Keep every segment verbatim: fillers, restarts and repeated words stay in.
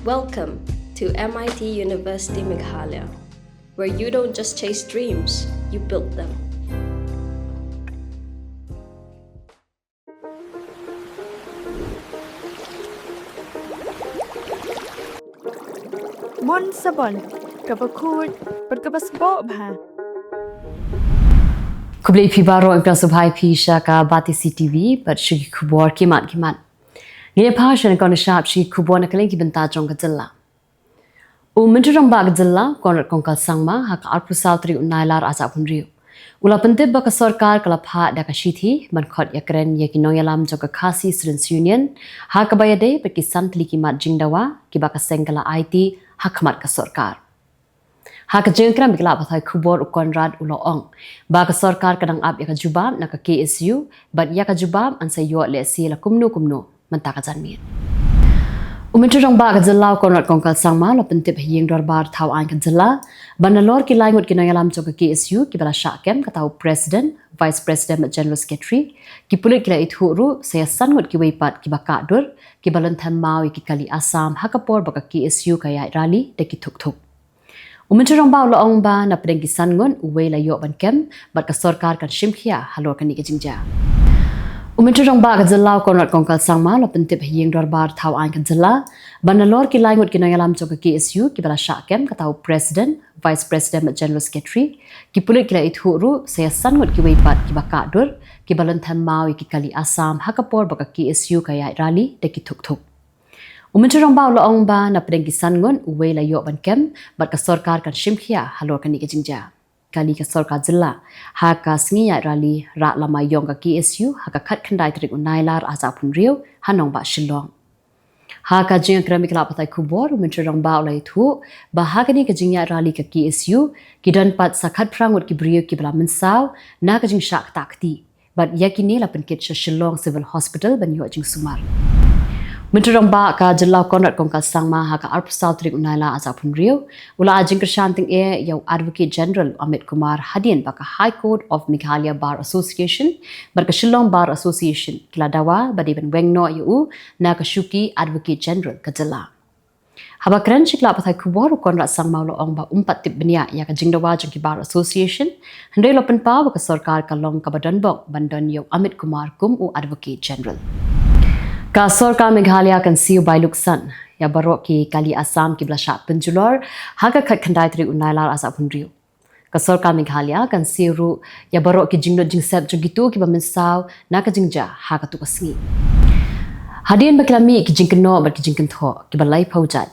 Welcome to M I T University Meghalaya, where you don't just chase dreams, you build them. Mon sabon, kaba khuid, bad kaba sboh bha. Khublei phi baroh, nga sngewbha ïa phi sha ka Batesi T V, bad sha ki khubor ki mat ki mat. Ngin ïa phai sha kane ka shap sha ki khubor na ka liang ki bynta jong ka jylla. U Myntri Rangbah ka jylla, Conrad Kongkal Sangma, ha ka arphew saw tarik u Nailar ar hajar arphew hynriew, u la pyntip ba ka sorkar ka la phah da ka shithi ban khot ïakren ïa ki nongïalam jong ka Khasi Students Union, ha kaba ïadei bad ki san tylli ki mat jingdawa kiba ka seng ka la aiti ha khmat ka sorkar. Ha ka jingkren bad ki lad pathai khubor, u Conrad u la ong ba ka sorkar ka dang ap ïa ka jubab na ka K S U, bad ïa ka jubab yn sa ïoh lehse la kumno kumno mynta ka janmiet. U Myntri Rangbah ka jylla, u Conrad Kongkal Sangma, u la pyntip ha ïing dorbar thaw aiñ ka jylla ba nalor ki lai ngut ki nongïalam jong ka K S U kiba la shah kem, kata u President, Vice President bad General Secretary, ki pulit ki la ithuh ruh sa ïa san ngut kiwei pat kiba kah dur, kiba lynthem maw ïa ki kali Assam ha ka por ba ka K S U ka ïaid rally da ki thuk thuk. U Myntri Rangbah u la ong ba na pdeng ki san ngut, uwei la ïoh ban kem, bad ka sorkar kan shim khia halor kane ka jingjia. U Myntri Rangbah ka jylla, u Conrad Kongkal Sangma, u la pyntip ha ïing dorbar thaw aiñ ka jylla ba nalor ki lai ngut ki nongïalam jong ka K S U kiba la shah kem, kata u President, Vice President bad General Secretary, ki pulit ki la ithuh ruh sa ïa san ngut kiwei pat kiba kah dur, kiba lynthem maw ïa ki kali Assam ha ka por ba ka K S U ka ïaid rally da ki thuk thuk. U Myntri Rangbah u la ong ba na pdeng ki san ngut, uwei la ïoh ban kem, bad ka sorkar kan shim khia halor kane ka jingjia. Kali ka sorkar jylla ha ka sngi ïaid rally rah lama ïong ka K S U ha ka khatkhyndai tarik u Nailar ar hajar arphew hynriew ha nongbah Shillong. Ha ka jingkren bad ki lad pathai khubor, u Myntri Rangbah u la ïathuh ba ha kane ka jingïaid rally ka K S U ki don pat sa khatphra ngut ki briew kiba la mynsaw na ka jingshah ktah kti, bad ïa kine la pynkit sha Shillong Civil Hospital ban ïoh jingsumar. Myntri Rangbah ka jylla, u Conrad Kongkal Sangma, ha ka arphew saw tarik u Nailar ar hajar arphew hynriew, u la ai jingkyrshan tyngeh ïa u Advocate General Amit Kumar hadien ba ka High Court of Meghalaya Bar Association bad ka Shillong Bar Association ki la dawa ba dei ban weng noh ïa u na ka shuki Advocate General ka jylla. Haba kren sha ki lad pathai khubor, u Conrad Sangma u la ong ba um pat tip bniah ïa ka jingdawa jong ki Bar Association, hynrei u la pynpaw ba ka sorkar ka long kaba donbok ban don ïa u Amit Kumar kum u Advocate General. Ka sorkar Meghalaya kan siew bai luksan ïa baroh ki kali Assam kiba la shah pynjulor ha ka khatkhyndai tarik u Nailar ar hajar arphew hynriew. Ka sorkar Meghalaya kan siew ruh ïa baroh ki jinglut jingsep jong kito kiba mynsaw na ka jingjia ha kato ka sngi. Hadien ba ki la mih ki jingkynnoh bad ki jingkynthoh kiba laiphew jait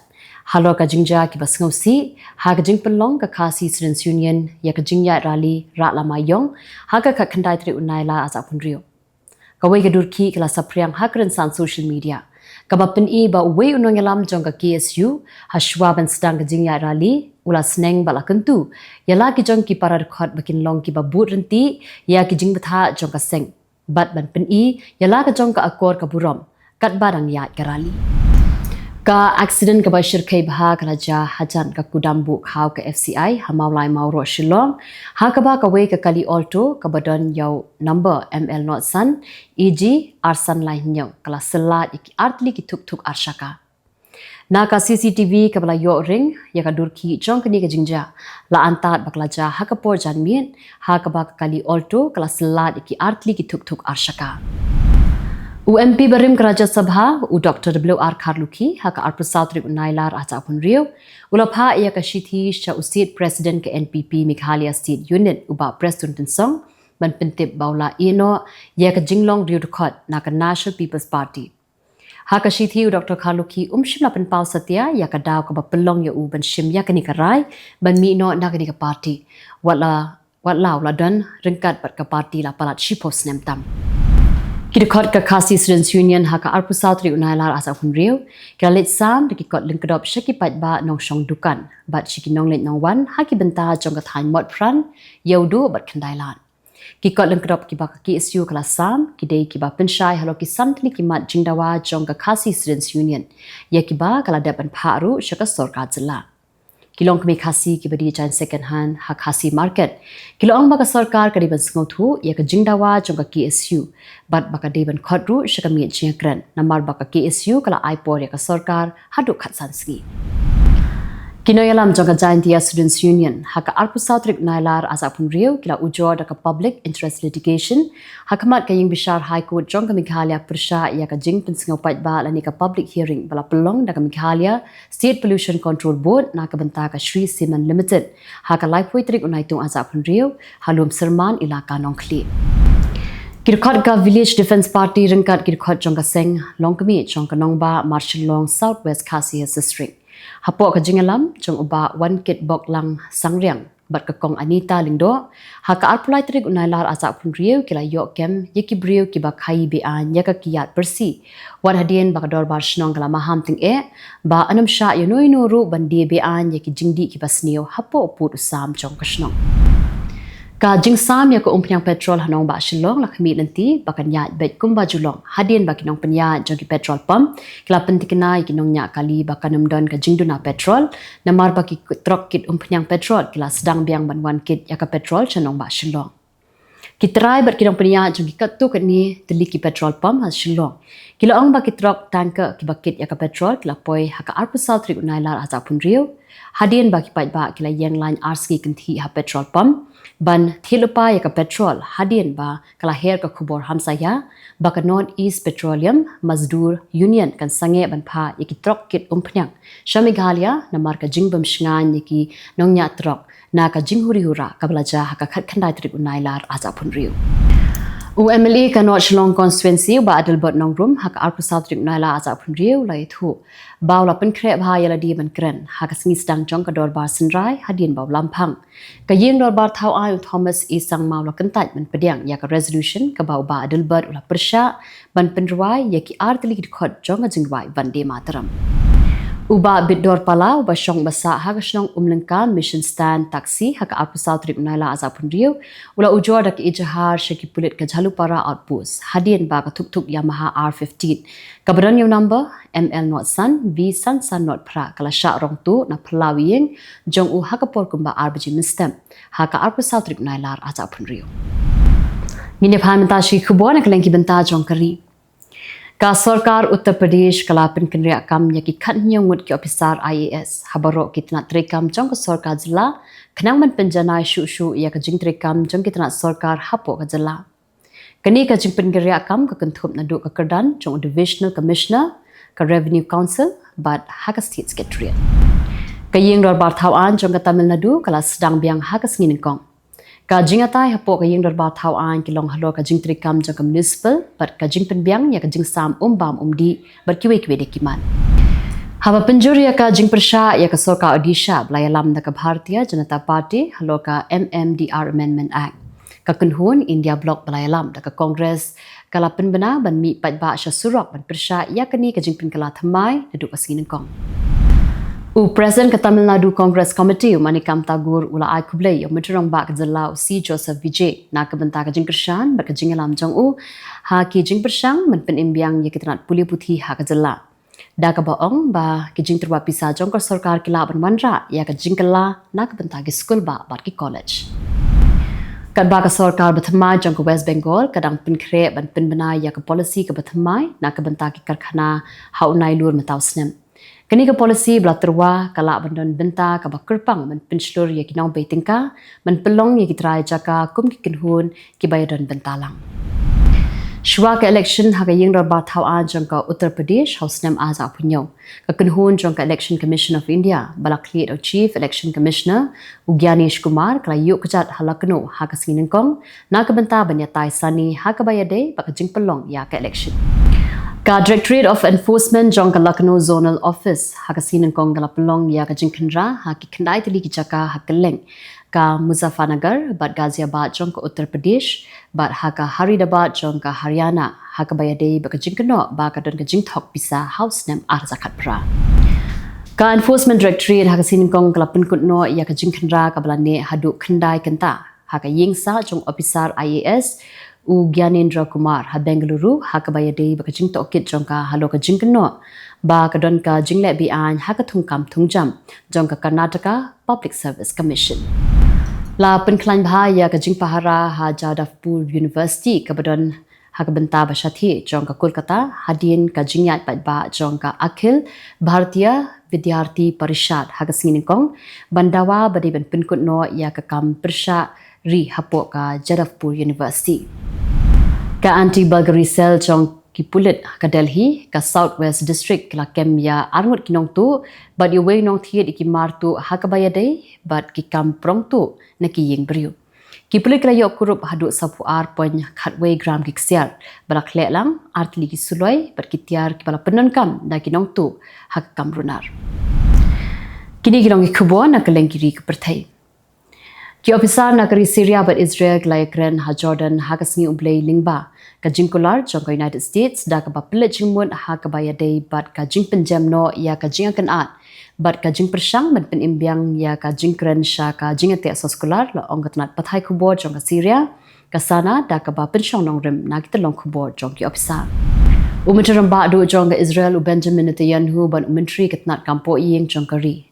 halor ka jingjia kiba sngewsih ha ka jingpynlong ka Khasi Students Union ïa ka jingïaid rally rah lama ïong ha ka khatkhyndai tarik u Nailar ar hajar arphew hynriew, kawei ka durkhih ka la saphriang ha ka rynsan social media, kaba pyni ba uwei u nongïalam jong ka K S U, hashwa ban sdang ka jingïaid rally, u la sneng bad la kyntu ïa la ki jong ki para dkhot ba kin long kiba bud ryntih ïa ki jingbthah jong ka seng, bad ban pyni ïa la ka jong ka akor ka burom katba dang ïaid ka rally. Ka accident kaba shyrkhei bha ka la jia hajan ka kudam buh khaw ka F C I ha Mawlai Mawroh Shillong, ha kaba kawei ka kali Alto kaba don ïa u number M L nought san E G ar san lai hynñiew ka la syllad ïa ki artylli ki thuk thuk ar shaka. Na ka C C T V kaba la ïoh ring ïa ka durkhih jong kane ka jingjia, la antad ba ka la jia ha ka por janmiet, ha kaba ka kali Alto ka la syllad ïa ki artylli ki thuk thuk ar shaka. U M P barim ka Rajya Sabha, u Doctor W R Kharlukhi, ha ka arphew saw tarik u Nailar ar hajar arphew hynriew, u la phah ïa ka shithi sha u State President ka N P P Meghalaya State Unit, u Bah Prestone Tynsong, ban pyntip ba u la ïehnoh ïa ka jinglong riewdkhot na ka National People's Party. Ha ka shithi, u Doctor Kharlukhi um shym la pynpaw satia ïa ka daw kaba pynlong ïa u ban shim ïa kane ka rai ban mih noh na kane ka party, wat la, wat la u la don ryngkat bad ka party la palat shiphew snem tam. Ki dkhot ka Khasi Students Union ha ka arphew saw tarik u Nailar ar hajar arphew hynriew ki la leit sam da ki kot lyngkdop sha ki paidbah nongshong dukan bad sha ki nongleit nongwan ha ki bynta jong ka thaiñ Motphran, Ïewduh bad Khyndailad. Ki kot lyngkdop kiba ka K S U ka la sam ki dei kiba pynshai halor ki san tylli ki mat jingdawa jong ka Khasi Students Union, ïa kiba ka la dep ban phah ruh sha ka sorkar jylla. ki longkmie Khasi kiba die jaiñ second hand ha Khasi Market, ki la ong ba ka sorkar ka dei ban sngewthuh ïa ka jingdawa jong ka K S U bad ba ka dei ban khot ruh sha ka miej jingïakren namar ba ka K S U ka la ai por ïa ka sorkar haduh khatsan sngi. Ki nongïalam jong ka Jaintia Students Union ha ka arphew saw tarik Nailar arhajar arphew hynriew ki la ujor da ka Public Interest Litigation ha khmat ka ïing bishar High Court jong ka Meghalaya pyrshah ïa ka jingpynsngew paidbah lane ka public hearing ba la pynlong da ka Meghalaya State Pollution Control Board na ka bynta ka Shree Cement Limited ha ka laiphew tarik u Naitung arhajar arphew hynriew ha Lumserman, Elaka Nongkhlieh. Ki dkhot ka Village Defence Party ryngkat ki dkhot jong ka seng longkmie jong ka nongbah mar Shillong, South West Khasi Hills District, hapoh ka jingïalam jong u Bah Wankitboklang Sangriang bad ka Kong Anita Lyngdoh ha ka arphew lai tarik u Nailar arhajar arphew hynriew ki la ïoh kem ïa ki briew kiba khaïi be-aiñ ïa ka kiad pyrsi, wat hadien ba ka Dorbar Shnong ka la maham tyngeh ba ym shym ïa uno uno ruh ban die be-aiñ ïa ki jingdih kiba sniew hapoh u pud u sam jong ka shnong. Ka jingsam ïa ka umphniang petrol ha nongbah Shillong la khmih lynti ba kan ïaid beit kumba ju long hadien ba ki nongpynïaid jong ki petrol pump ki la pyntikna ïa ki nongñiah kali ba kan ym don ka jingduna petrol namar ba ki trok kit umphniang petrol ki la sdang biang ban wan kit ïa ka petrol sha nongbah Shillong. Ki trai bad ki nongpynïaid jong ki katto katne tylli ki petrol pump ha Shillong ki la ong ba ki trok tanker kiba kit ïa ka petrol ki la poi ha ka arphew saw tarik u Nailar arhajar arphew hynriew hadien ba ki paidbah ki la ïeng lain ar sngi kynthih ha petrol pump ban thied lypa ïa ka petrol hadien ba ka la her ka khubor hamsaïa ba ka North East Petroleum Mazdoor Union kan sangeh ban phah ïa ki trok kit umphniang sha Meghalaya namar ka jingbymshngaiñ ïa ki nongñiah trok na ka jinghuri hura kaba la jia ha ka khatkhyndai tarik u Nailar arhajar arphew hynriew. U M L A ka North Shillong Constituency u Bah Adelbert Nongrum ha ka arphew saw tarik u Nailar arhajar arphew hynriew u la ïathuh ba u la pynkhreh bha ïa lade ban kren ha ka sngi sdang jong ka Dorbar Synrai hadien ba u lamphang. Ka Ïing Dorbar Thawaiñ u Thomas A Sangma u la kyntait ban pdiang ïa ka resolution kaba u Bah Adelbert u la pyrshah ban pynrwai ïa ki ar tylli ki dkhot jong ka jingrwai Vande Mataram. U Bah Bitdor Pala uba shong ba sah ha ka shnong Umlyngka Mission Stand Taxi ha ka arphew saw tarik u Nailar arhajar arphew hynriew u la ujor da ka ejahar sha ki pulit ka Jhalupara Outpost hadien ba ka thukthuk Yamaha R fifteen kaba don ïa u number M L nought san V san san nought phra ka la shah rong tuh na phyllaw ïing jong u ha ka por kumba ar baje mynstep ha ka arphew saw tarik u Nailar arhajar arphew hynriew. Ngin ïa phai mynta sha ki khubor na kylleng ki bynta jong ka ri. Ka sorkar Uttar Pradesh ka la pynkynriah kam ïa ki khathynñiew ngut ki ophisar I A S ha baroh ki tnat treikam jong ka sorkar jylla khnang ban pynjanai shuh shuh ïa ka jingtreikam jong ki tnat sorkar hapoh ka jylla. Kane ka jingpynkynriah kam ka kynthup naduh ka kyrdan jong u Divisional Commissioner, ka Revenue Council bad ha ka State Secretariat. Ka Ïing Dorbar Thawaiñ jong ka Tamil Nadu ka la sdang biang ha ka sngi nyngkong. Ka jingïatai hapoh ka Ïing Dorbar Thawaiñ ki long halor ka jingtreikam jong ka municipal bad ka jingpynbiang ïa ka jingsam um bam um dih bad kiwei kiwei de ki mat. Haba pynjur ïa ka jingpyrshah ïa ka sorkar Odisha ba la ïalam da ka Bharatiya Janata Party halor ka M M D R Amendment Act, ka kynhun India Bloc ba la ïalam da ka Congress ka la pynbna ban mih paidbah sha surok ban pyrshah ïa kane ka jingpynkylla thymmai naduh ka sngi nyngkong. U President ka Tamil Nadu Congress Committee u Manikam Tagur u la ai khublei ïa u Myntri Rangbah ka jylla u C Joseph Vijay na ka bynta ka jingkyrshan bad ka jingïalam jong u ha ki jingpyrshang ban pynim biang ïa ki tnat pule puthi ha ka jylla, da kaba ong ba ki jingtyrwa pisa jong ka sorkar ki lah ban wanrah ïa ka jingkylla na ka bynta ki skul bah bad ki college. Katba ka sorkar bathymmai jong ka West Bengal ka dang pynkhreh ban pynbna ïa ka policy kaba thymmai na ka bynta ki karkhana ha u Nailur mynta u snem. Kane ka policy ba la tyrwa ka lah ban don bynta kaba kyrpang ban pynshlur ïa ki nongbei tyngka ban pynlong ïa ki trai jaka kum ki kynhun kiba ïadon bynta lang. Shuwa ka election ha ka Ïing Dorbar Thawaiñ jong ka Uttar Pradesh ha u snem arhajar arphew hynñiew, ka kynhun jong ka Election Commission of India ba la khlieh da u Chief Election Commissioner u Gyanesh Kumar ka la ïuh kjat ha Lucknow ha ka sngi nyngkong na ka bynta ban ïatai sani ha kaba ïadei bad ka jingpynlong ïa ka election. Ka Directorate of Enforcement jong ka Lucknow Zonal Office ha ka sngi nyngkong ka la pynlong ïa ka jingkhynra ha ki khyndai tylli ki jaka ha kylleng ka Muzaffarnagar bad Ghaziabad jong ka Uttar Pradesh bad ha ka Haridabad jong ka Haryana ha kaba ïadei bad ka jingkynnoh ba ka don ka jingthok pisa ha u snem arhajar khatphra. Ka Enforcement Directorate ha ka sngi nyngkong ka la pynkut noh ïa ka jingkhynra kaba la neh haduh khyndai kynta ha ka ïing sah jong u ophisar I A S u Gyanendra Kumar ha Bengaluru ha kaba ïadei bad ka jingtohkit jong ka halor ka jingkynnoh ba ka don ka jingleh be-aiñ ha ka thungkam thungjam jong ka Karnataka Public Service Commission. La pynkhlaiñ bha ïa ka jingpahara ha Jadavpur University kaba don ha ka bynta ba shathie jong ka Kolkata hadien ka jingïaid paidbah jong ka Akhil Bharatiya Vidyarthi Parishad ha ka sngi nyngkong ban dawa ba dei ban pynkut noh ïa ka kam pyrshah ri hapoh ka Jadavpur University. Ka Anti-Bulgari Cell jong ki pulit ka Delhi, ka South West District, ki la kem ïa arngut ki nongtuh bad ïa uwei u nongthied ïa ki mar tuh ha kaba ïadei bad ki kam prong tuh na ki ïing briew. Ki pulit ki la ïoh kurup haduh sawphew ar point khatwei gram ki ksiar ba la khleh lang, ar tylli ki suloi bad ki tiar kiba la pyndonkam da ki nongtuh ha ka kam runar. Kine ki long ki khubor na ka lyngkhuh ri ka pyrthei. Ki ophisar na ka ri Syria bad Israel ki la ïakren ha Jordan ha ka sngi U Blei lyngba ka jingkular jong ka United States da kaba pynleit jingmut ha kaba ïadei bad ka jingpynjem noh ïa ka jingïakynad bad ka jingpyrshang ban pynim biang ïa ka jingkren sha ka jingïateh soskular, la ong ka tnat pathai khubor jong ka Syria ka SANA da kaba pynshong nongrim na ki tyllong khubor jong ki ophisar. U Myntri Rangbah Duh jong ka Israel u Benjamin Netanyahu bad u Myntri ka tnat kam poh ïing jong ka ri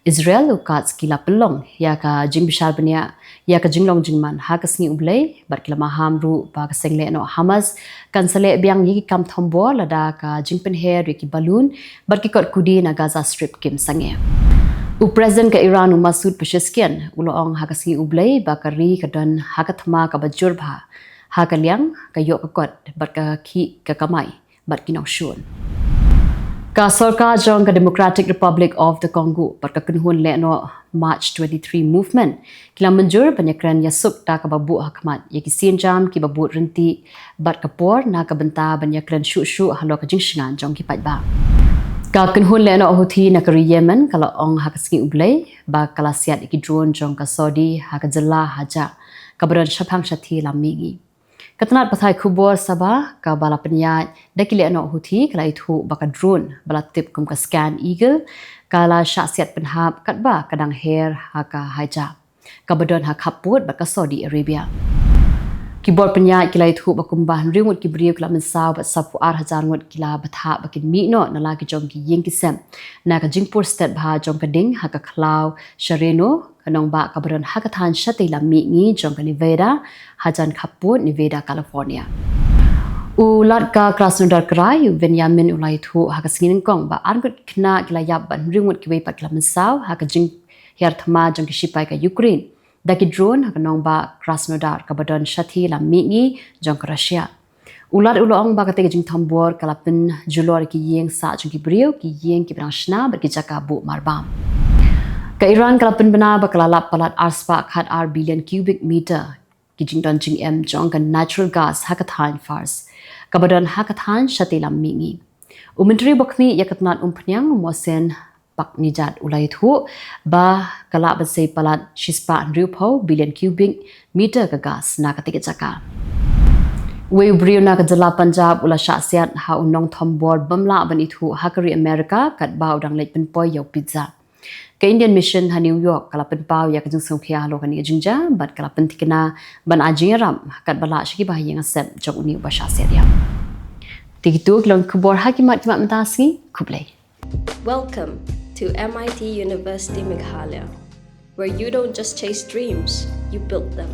Israel u Katz ki la pynlong ïa ka jingbishar bniah ïa ka jinglong jingman ha ka sngi U Blei bad ki la maham ruh ba ka seng lehnoh Hamas kan sa leh biang ïa ki kam thombor lada ka jingpynher ïa ki balun bad ki kot kudi na Gaza Strip kim sangeh. U President ka Iran u Masoud Pezeshkian u la ong ha ka sngi U Blei ba ka ri ka don ha ka thma kaba jur bha ha ka liang ka ïoh ka kot bad ka khih ka kamai bad ki nongshun. Ka sorkar jong ka Democratic Republic of the Congo bad ka kynhun lehnoh March twenty-three Movement ki la mynjur ban ïakren ïasuk da kaba buh ha khmat ïa ki sienjam kiba bud ryntih bad ka por na ka bynta ban ïakren shuh shuh halor ka jingshngaiñ jong ki paidbah. Ka kynhun lehnoh Houthi na ka ri Yemen ka la ong ha ka sngi U Blei ba ka la siat ïa ki drone jong ka Saudi ha ka jylla Hajj kaba don shaphang shathie lam mihngi. Ka tnat pathai khubor Sabah kaba la pynïaid da ki lehnoh Houthi ka la ïathuh ba ka drone ba la tip kum ka Scan Eagle ka la shah siat pynhap katba ka dang her ha ka Hajj kaba don ha khappud bad ka Saudi Arabia. Ki bor pynïaid ki la ïathuh ba kumba hynriew ngut ki briew ki la mynsaw bad sawphew ar hajar ngut ki la bthah ba kin mih noh na la ki jong ki ïing ki sem na ka jingpur stet bha jong ka ding ha ka khlaw Shareno, ka nongbah kaba don ha ka thaiñ shatei lam mihngi jong ka Nevada, hajan khappud Nevada, California. U Lat ka Krasnodar Krai u Benjamin u la ïathuh ha ka sngi nyngkong ba arngut khynnah ki la ïap bad hynriew ngut kiwei pat ki la mynsaw ha ka jinghiar thma jong ki shipai ka Ukraine da ki drone ha ka nongbah Krasnodar kaba don shathie lam mihngi jong ka Russia. U Lat u la ong ba katei ka jingthombor ka la pynjulor ïa ki ïing sah jong ki briew, ki ïing kiba dang shna bad ki jaka buh marbam. Ka Iran ka la pynbna ba ka la lap palat arspah khat ar billion cubic meter ki jingdon jingem jong ka natural gas ha ka thaiñ Fars kaba don ha ka thaiñ shatei lam mihngi. U Myntri bakhmih ïa ka tnat umphniang u Mohsen Paknijad u la ïathuh ba ka lah ban sei palat shispah hynriewphew billion cubic meter ka gas na katei ka jaka. Uwei u briew na ka jylla Punjab u la shah siat ha u nongthombor bym lah ban ithuh ha ka ri Amerika katba u dang leit pynpoi ïa u pizza. Ka Indian Mission ha New York ka la pynpaw ïa ka jingsngewkhia halor kane ka jingjia bad ka la pynthikna ban ai jingïarap katba lah sha ki bahaïing hasep jong une uba shah siat ïa. Te kito ki long khubor ha ki mat ki mat mynta sngi. Khublei. Welcome to M I T University Meghalaya, where you don't just chase dreams, you build them.